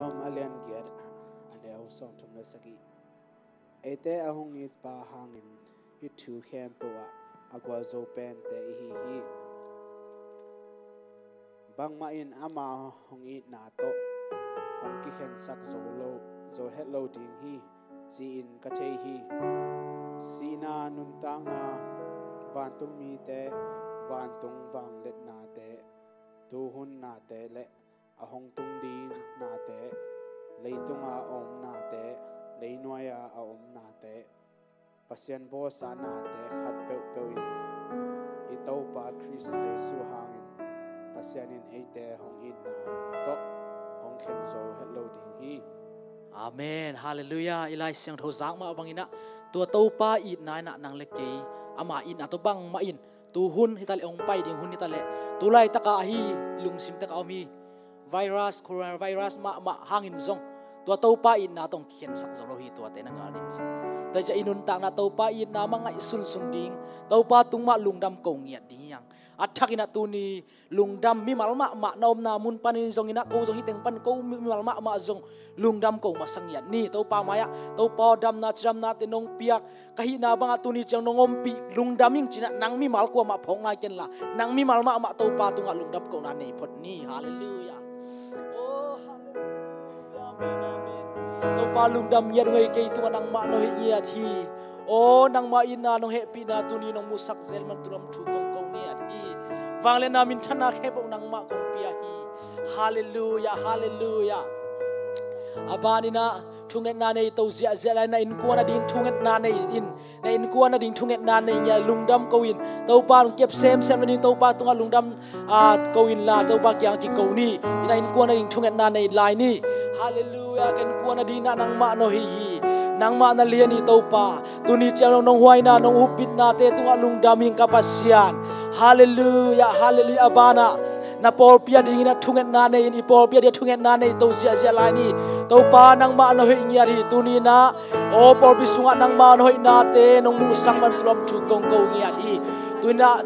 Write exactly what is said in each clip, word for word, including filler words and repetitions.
Rom a lian giat, a neu sawmthum le sagih. Eite a hong it pa hangin hih thu khempeuh ah a gualzo pente ihi hi. Bangmah in ama hong itna tawh hong kikhensak zo lo, zo het lo ding hi, ci-in ka thei hi. Sihna, nuntakna, vantung mite, vantung vangliatnate, tuhun nate le a hong tung ding nate, leitunga a om nate, leinuaia a om nate, Pasian bawlsa nate khat peuhpeuh in i Topa Khrist Jesuh hangin Pasian in eite hong itna tawh hong khen zo het lo ding hi. Amen. Halleluiah. I Lai Siangtho zak mah bangin ah, tua Topa itna in ah nang le kei, ama itna tawh bangmah in, tuhun hi ta leh, hong pai ding hun hi ta leh, tu laitak ah ahi, lungsim tak ah om hi, virus, coronavirus mahmah hangin zong, tua Topa itna tawh hong kikhensak zo lo hi, tuate na ngal ding zong. Tua hi ciang i nuntakna Topa itna mah ngaihsunsun ding, Topa tung mah lungdam ko ngiat ding hi hang. A thakin ah tuni lungdam mimal mahmah na omna mun panin zongin ah, ko zong hih teng pan ko mimal mahmah zong lungdam ko masa ngiat ni. Topa mai-ah, Topa aw, damna cidamnate nong piak, ka hihna bangah tuni ciang nong ompih, lungdam ing ci-in ah nang mimal kuamah phawk nai ken la, nang mimal mahmah Topa tungah lungdam kohna nei phot ni. Halleluiah. Oh, halleluiah. Amen, amen. Topa lungdam ngiat ung ei, kei tungah nangmah na hoih ngiat hi. Aw, nangmah itna, nong hehpihna tuni nong musak zel man tu lam thu kong ko ngiat hi. Vangliatna, minthanna khempeuh nangmah kong pia hi. Halleluiah, halleluiah. A banin ah thungetna nei to ziahziah lai, na innkuan a ding thungetna nei in, na innkuan a ding thungetna nei ngiat, lungdam ko in, Topa hong kep semsem nading Topa tungah lungdam, a, ko in la, Topa kiang kiko ni. Na innkuan a ding thungetna nei lai ni. Halleluiah. Ka innkuan a ding ah nangmah na hoih hi. Nangmah na lian hi Topa. Tuni ciang nong huaina, nong upbitnate tungah lungdam ing ka Pasian. Halleluiah, halleluiah. A banah na pawlpi a dingin ah thungetna nei in, i pawlpi a ding ah thungetna nei to ziahziah lai ni. Topa nangmah na hoih ngiat hi. Tuni in ah, aw, pawlpi sungah nangmah na hoihnate nong muhsak man tu lam thu kong ko ngiat hi. Tuni in ah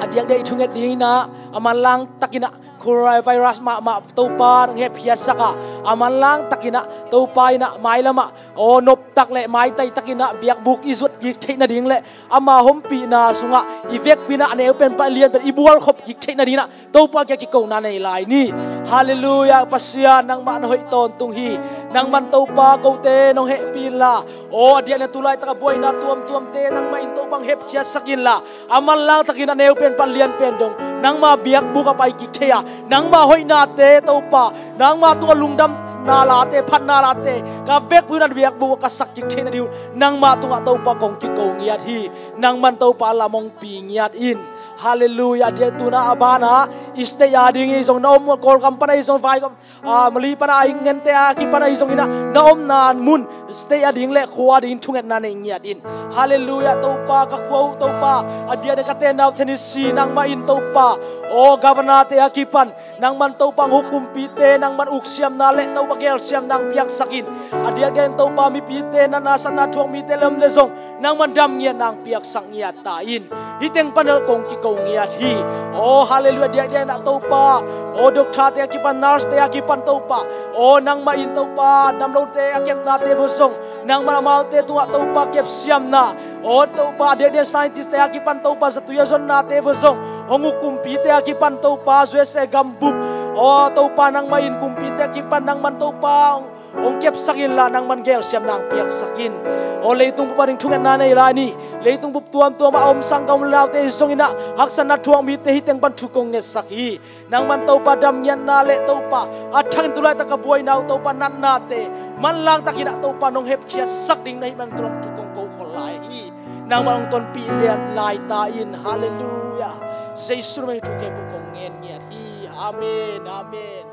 a diakdiak i thunget dingin ah, a manlang takin ah coronavirus mahmah Topa nong hepkhiatsak a, a manlang takin ah Topa in ah mailam ah, aw, noptak le maitai takin ah biakbuk i zuat kik theih nading le ama ompihna sungah i vekpi in ah a neu pen pan lian pen i bualkhop kik theih nading ah Topa kiang kikona nei lai ni. Halleluiah. Pasian nangmah na hoih tawntung hi. Nangman Topa kote nong hehpih in la, aw, a diakdiak tu laitak a buaina tuamtuamte nangmah in Topa hong hepkhiatsak in la, a manlang takin a neu pen pan lian pen dong nangma biakbuk ah pai kik thei a, nangma hoihnate Topa, nangma tungah lungdamna late, phatna late ka vekpi in ah biakbuk ah ka sak kik theih nading uh nangma tungah Topa kong kiko ngiat hi. Nangman Topa lam hong pi ngiat in. Halleluiah. A diak tu in ah a banah i state a ding hi zong, na om Kawlgam pan ahi zong, vai, a, Mali pan a, a ing ngente a kipan ahi zongin ah, na omna mun state a ding le khua a ding thungetna nei ngiat in. Halleluiah. Topa, ka khua uh Topa, a diakdiak ka tenna uh Tennessee, nangmah in Topa, aw, governor-te a kipan nangman Topa hong uk kumpite nangman uksiamna le Topa gelsiamna hong piaksak in. A diakdiak in Topa mipite, natna satna thuak mite le om le zong nangman dam ngiatna hong piaksak ngiat ta in. Hih teng pan ah kong kiko ngiat hi. Aw, halleluiah. A diakdiak in ah Topa, aw, doctor-te a kipan, nurse-te a kipan Topa, aw, nangmah in Topa damlote a kepnate va zong nangman amaute tungah Topa kepsiamna, aw Topa, a diakdiak in scientist-te a kipan Topa zatui a zonnate va zong, hong uk kumpite a kipan Topa U S A gambup, aw Topa, nangmah in kumpite a kipan nangman Topa hong, hong kepsak in la, nangman gelsiamna hong piaksak in. Aw, leitung bup a ding thungetna nei lai ni. Leitung bup tuamtuam ah a om sanggam u le naute zongin ah haksatna thuak mite hih teng pan thu kong ngetsak hi. Nangman Topa dam ngiatna le Topa, a thakin tu laitak a buaina uh Topa, natnate manlang takin ah Topa nong hepkhiatsak ding na hih man tu lam thu kong ko khol lai hi. Nangman hong tonpih lian lai ta in. Halleluiah. Jesuh min in thu khempeuh kong ngen ngiat hi. Amen, amen.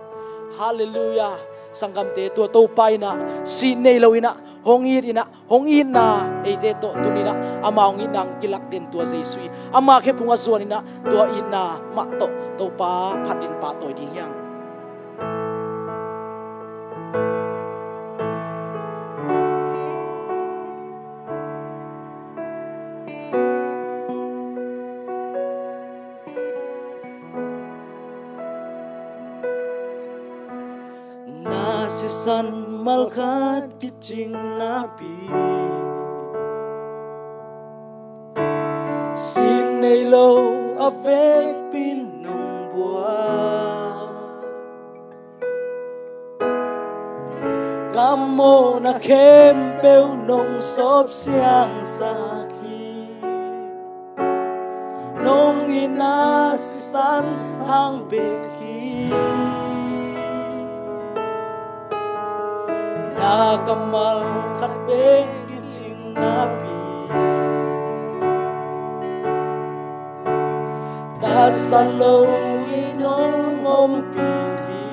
Halleluiah. Sanggamte, tua Topa in ah sih nei lo in ah, hong it in ah, hong itna eite tawh tuni in ah ama hong itna hong kilak den tua Jesuh hi. Ama khephung a zuan in ah tua itna mah tawh Topa phat in pahtawi ding hi hang. Sisan malkhat kicing napi, sin nei lo a vekpi-in nong buak. Ka mawhna khempeuh nong sawp siangsak hi. Nong itna sisan hang bek hi. Na kammal khat bek kicing napi, tasat lo in nong ompih hi.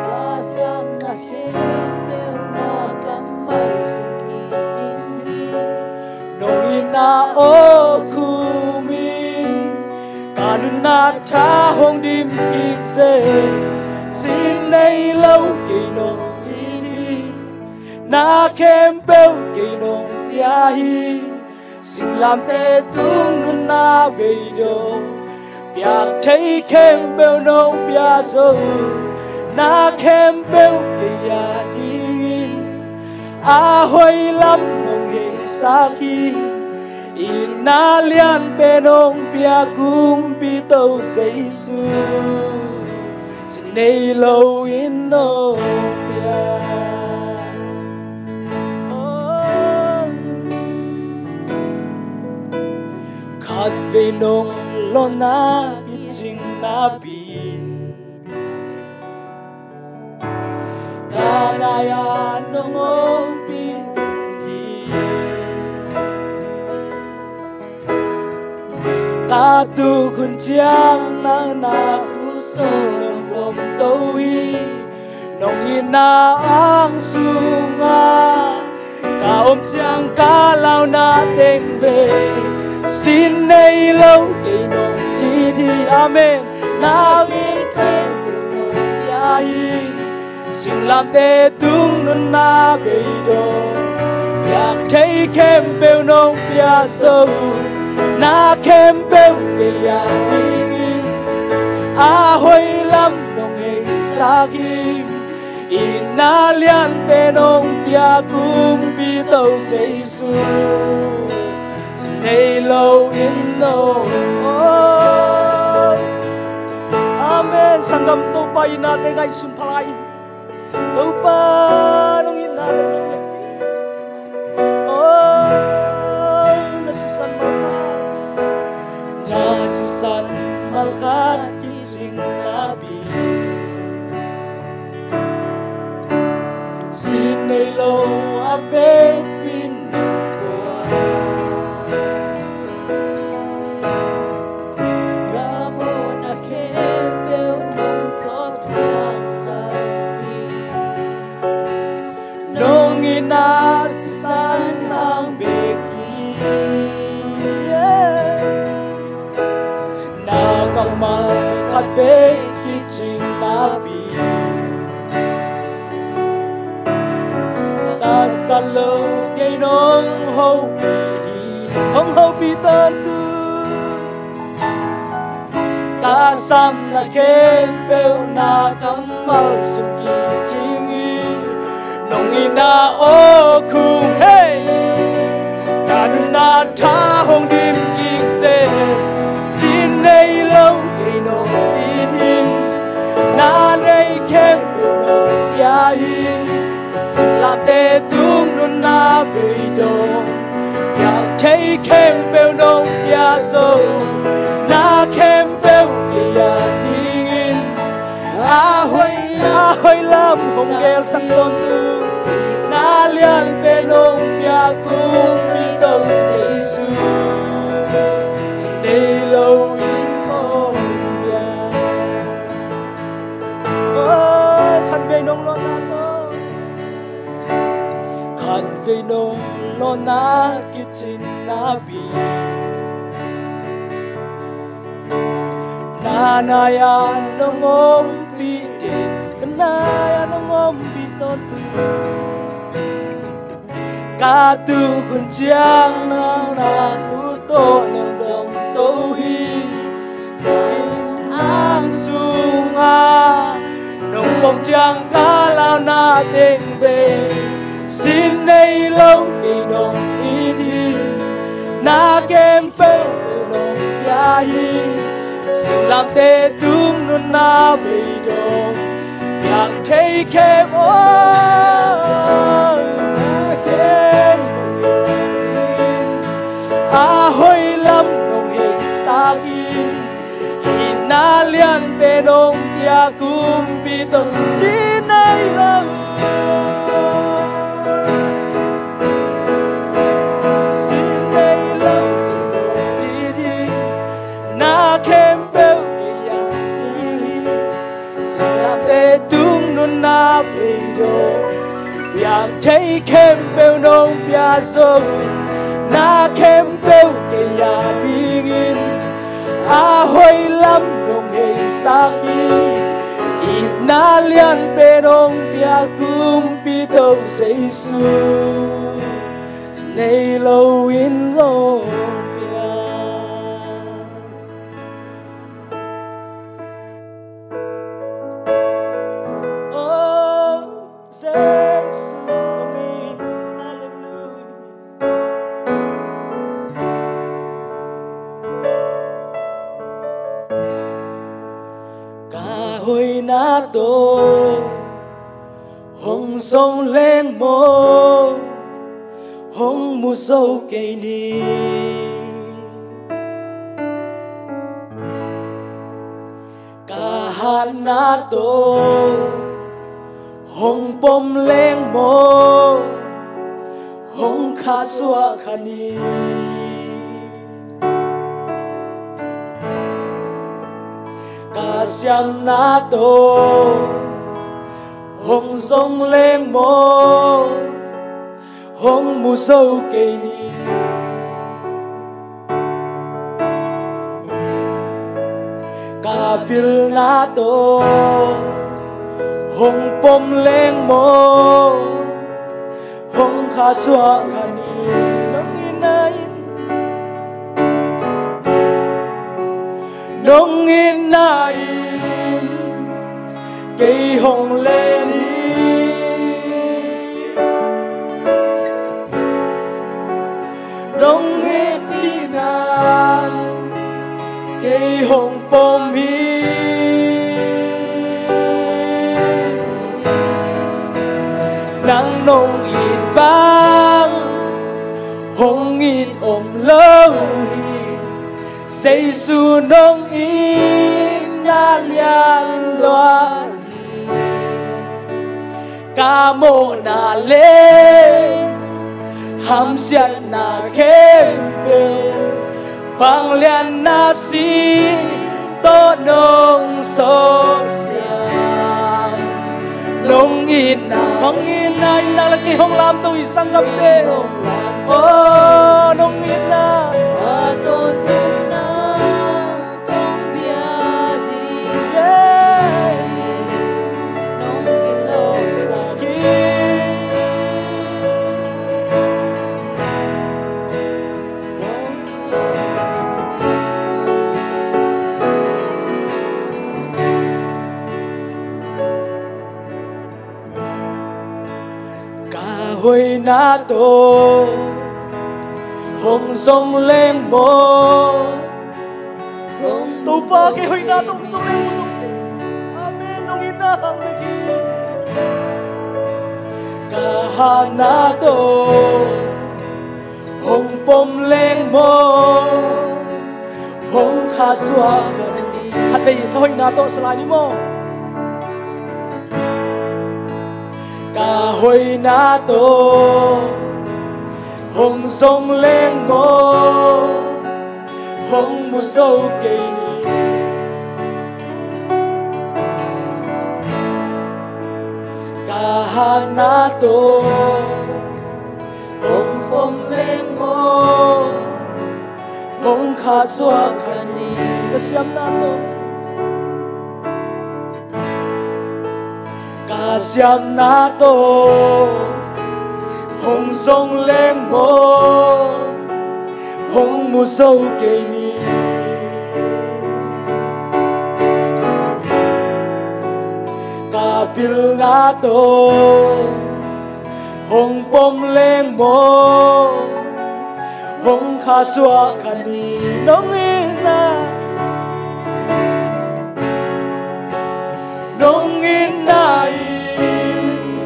Ka sapna khempeuh na kammal sung kicing hi. Nong itna aw khum in, ka nunna tha hong dim kik zen. Sin nei lo kei nong it hi. Na khempeuh kei nong pia hi. Singlamteh tung nunna beidong, piak thei khempeuh nong pia zo. Na khempeuh kei a dingin a hoih lam nong heisak hi. Itna lianpen nong pia Kumpi Topa Jesu, sin nei lo in nong pia. Oh. Khatvei nong lawhna kicing napi, ka nai-ah nong ompih hi. Ka tuk hun ciang nang na khut tawh nong dawmto hi. Nong itna ang sungah ka om ciang ka launa teng vei, sin nei lo kei nong it hi. Amen. Na vei khempeuh nong pia hi. Singlamteh tung nunna beidong, piak thei khempeuh nong pia zo. Na khempeuh kei a dingin a hoih lam nong heisak hi. Itna lianpen nong pia Kumpi Topa Jesu, sin nei lo in nong. Oh. Amen. Sanggam, Topa itnate ngaihsun pha lai in. Topa, nong itnate nong et. Oh, na sisan malkhat, na sisan malkhat kicing napi, sin nei lo a vekpi-in nong buak. Ka mawhna khempeuh nong sawp siangsak hi. Nong itna sisan hang bek hi. Yeah. Na kammal khat bek kicing napi, tasat lo kei nong hopih hi. Hong hopih tawntung. Ka sapna khempeuh na kammal sung kicing hi. Nong itna aw khum, hey, ka nunna tha hong dim kik zen. Sin nei lo kei nong it hi. Na nei khempeuh nong pia hi. Singlamteh tung nunna beidong, piak thei khempeuh nong pia zo. Na khempeuh kei a dingin a hoih, a hoih lam hong gelsak tawntung. Na lianpen nong pia Kumpi Topa Jesu, sin nei lo in hong pia. Oh, khatvei nong lawhna tawh, khatvei nong lawhna kicing napi, na nai-ah nong ompih teh, ka nai-ah nong ompih tawntung. Ka tuk hun ciang nang na khut tawh nong dawmto hi. Ka inn ang Sungah nong pom ciang ka launa teng pen sin nei lo kei nong it hi. Na khempeuh nong pia hi. Singlamteh tung nunna beidong piak thei khempeuh a hoih lam nong heisak hi. Itna lianpen hong pia kumpi tawh sin nei lo, sin nei lo hong it hi. Na khempeuh kei a pia hi. Singlamteh tung nunna beidong piak thei khempeuh nong pia zo. Na khempeuh kei a dingin a hoih lam nong heisak hi. Itna lianpen hong pia kumpi tawh Jesu, sin nei lo in hong pia. Oh, Jesu, hong it, hallelujah. Ka hoihna tawh hong zong leng maw, hong mu zo kei ni. Ka hatna tawh hong pom leng maw, hong khahsuah kha ni. Ka siamna tawh hong zong leng maw, hong mu zo kei ni. Ka pilna tawh hong pom leng maw, hong khahsuah kha ni. Nong itna in, nong itna in kei hong len hi. Nong it ding a kei hong pom hi. Nang nong it bang hong it om lo hi. Jesu, nong itna lian lua hi. Ka mawhna le hamsiatna khempeuh, vangliatna sin tawh nong sawpsiang. Nong itna, nong itna in nang le kei hong lamto hi, sanggamte. Oh, nong itna. Ka hoihna tawh hong zong leng maw. Topa, kei hoihna tawh hong zong leng maw, zong leng. Amen. Nong itna hang bek hi. Ka hatna tawh hong pom leng maw, hong khahsuah kha ni. Khatvei ka hoihna tawh sa lai ni maw. Ka hoihna tawh hong zong leng maw, hong mu zo kei ni. Ka hatna tawh hong pom leng maw, hong khahsuah kha ni. Ka siamna tawh, ka siamna tawh hong zong leng maw, hong mu zo kei ni. Pilna tawh hong pom leng maw, hong khasuah kha ni. Nong itna, nong itna in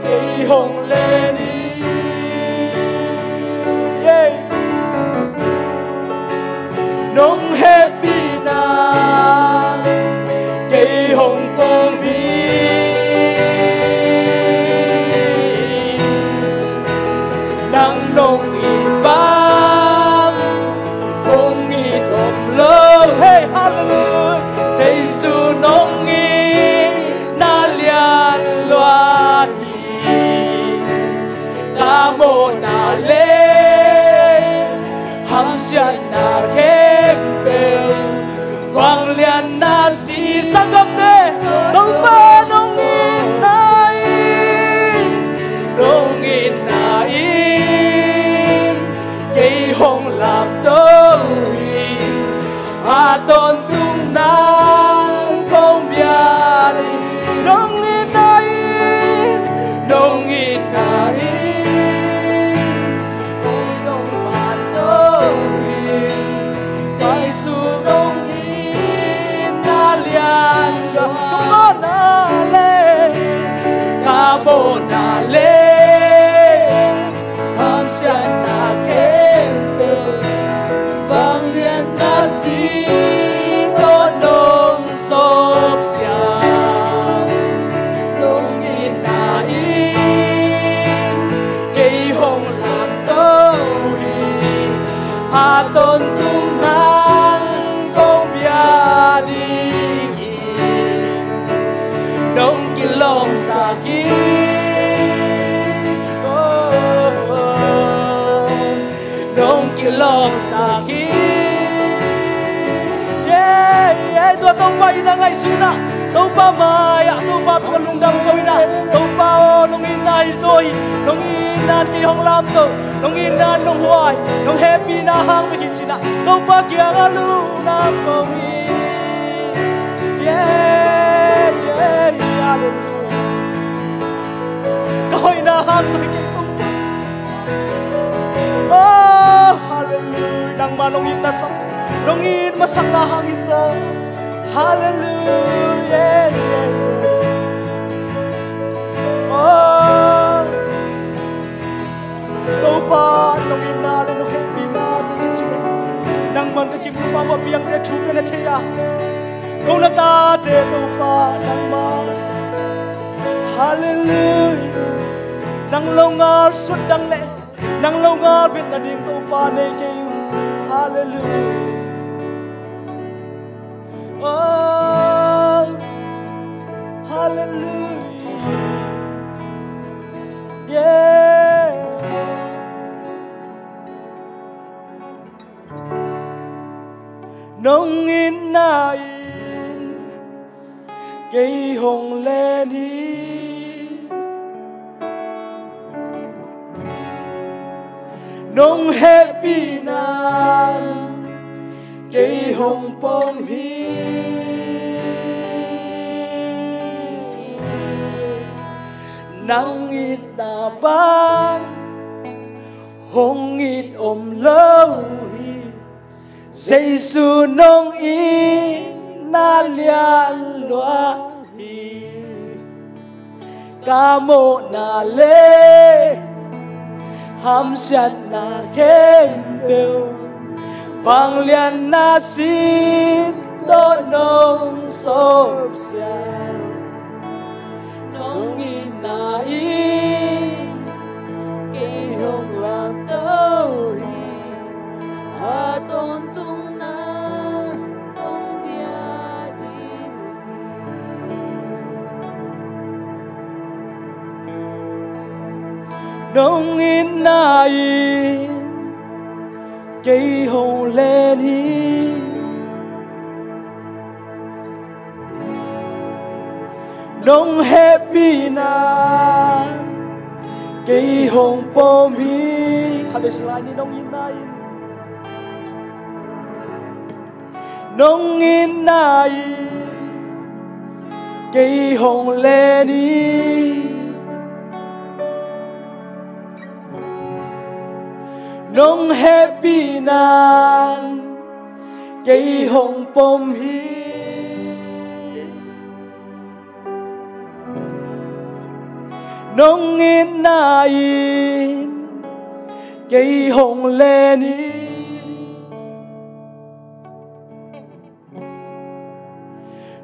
kei hong len hi. Yeah. Nong hehpihna kei hong pom hi. Nang nong it bang hong it om lo. Hey, hallelujah. Jesu nong itna lian lua hi. Ka mawhna le hamsiatna khempeuh, vangliatna si. Sanggamte, Topa nong itna in, nong itna in kei hong lamto hi. A tawntung nang kong bia ding. Nong itna in, nong itna in kei hong manto hi. Jesu nong itna lian lua. Ka mawhna le, ka mawhna le hamsiatna khempeuh, vangliatna si tawh nong sawpsiang. Nong itna in kei hong lamto hi. A tawntung nang kong bia ding hi. Nong kilawmsak hi. Oh, oh. Nong kilawmsak hi. Yeah, yeah. Tua Topa in a ngaihsun ah, Topa mai-ah, Topa tungah lungdam ko in ah. Topa aw, nong itna hi zaw hi. Nong itna in kei hong lamto, nong itna in nong hua hi. Nong hehpihna hang bek hi ci-in ah, Topa kiangah lungdam ko hi. Yeah, yeah, yeah. Hallelujah. Ka hoihna hang zaw hi kei, Topa. Oh, hallelujah. Nangmah nong it na sa, nong it masakna hang hi zaw. Hallelujah. Yeah, yeah, yeah. Oh, Topa, nong itna le nong hehpihna te i ci leh, nangman ka kimu pah uh a, piangte thute na thei a, ko na tate Topa nangmah. Hallelujah. Nang longal sutdang le nang longal bet nading Topa nei kei uh. Hallelujah. Oh, hallelujah. Yeah. Nong itna in kei hong len hi. Nong hehpihna in kei hong pom hi. Nang itna bang hong it om lo hi. Jesu nong itna lian lua hi. Ka mawhna le hamsiatna khempeuh, vangliatna sin tawh nong sawpsiang. Nong itna in kei hong lamto hi. A tawntung nang kong bia ding hi. Nong itna in kei hong len hi. Nong hehpihna in kei hong pom hi. Khat le sa lai ni. Nong itna in, nong itna in Kei hong len hi. Nong hehpihna in kei hong pom hi. Nong itna in kei hong len hi.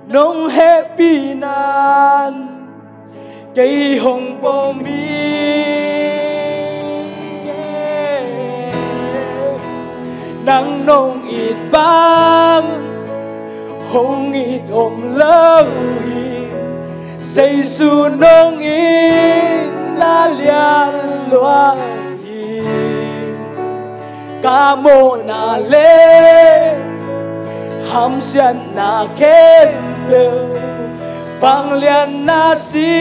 Nong hehpihna in kei hong pom hi. Nang nong it bang hong it om lo hi. Jesu nong itna lian lua hi. Ka mawhna le hamsiatna khempeuh, vangliatna si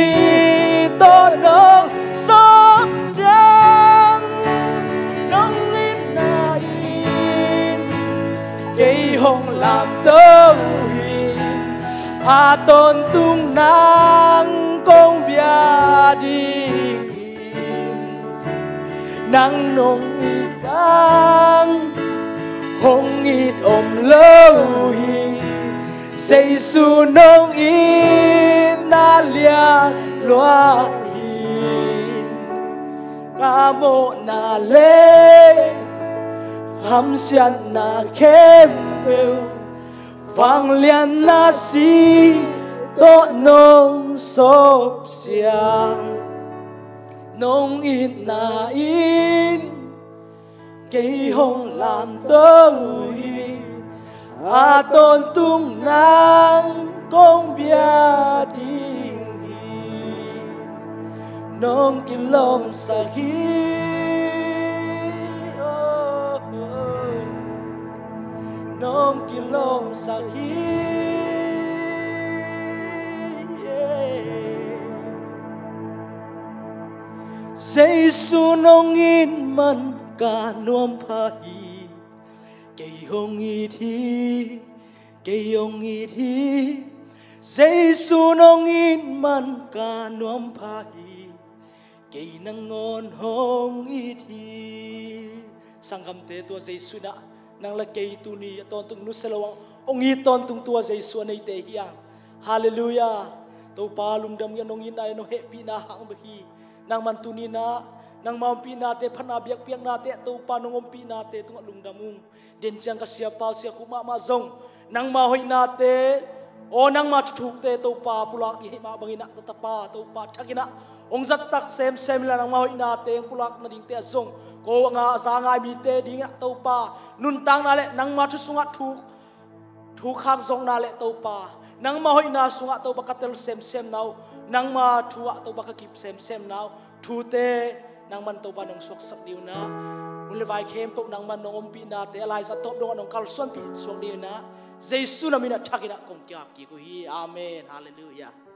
tawh nong sawp ciang, nong itna in kei hong lamto hi. A tawntung nang kong bia ding hi. Nang nong it bang hong it om lo hi. Jesu nong itna lian lua hi. Ka mawhna le hamsiatna khempeuh, vangliatna si tawh nong sawp ciang, nong itna in kei hong lamto hi. A tawntung nang kong bia ding hi. Nong kilawmsak hi. Oh, oh. Nong kilawmsak hi. Yeah. Jesu nong it man ka nuam pha hi. Kei hong it hi. Kei hong it hi. Jesu nong it man ka nuam pha hi. Kei nangawn hong it hi. Sanggamte, tua Jesu in ah nang le kei tuni a tawntung nusia lo hang hong it tawntung tua Jesu a neite hi hang. Halleluiah. Topa lungdam hi. Nong itna le nong hehpihna hang bek hi. Nangman tuni in ah nangma ompihnate, phatna biakpiaknate, Topa nong ompihnate tungah lungdam ung. Denciang ka siapa Sia Khup mahmah zong nangma hoihnate, aw nangma thuthukte Topa pulak ding ahih mah bangin ah, ka tapa Topa thakin ah hong zat tak semsem inla, nangma hoihnate hong pulak nadingte ah zong, ko a nga a za ngai mite dingin ah Topa nuntakna le nangma thu sungah thuk, thuk khak zawkna le Topa nangma hoihna sungah Topa ka tel semsemna uh, nangma thu ah Topa ka kip semsemna uh, thute nangman Topa nong suaksak ding un ah, hun le vai khempeuh nangman nong ompihnate a laizat tawp dongah nong kalsuanpih suak ding un ah, Jesu na min a thakin ah kong ki-ap kik uh hi. Amen. Halleluiah.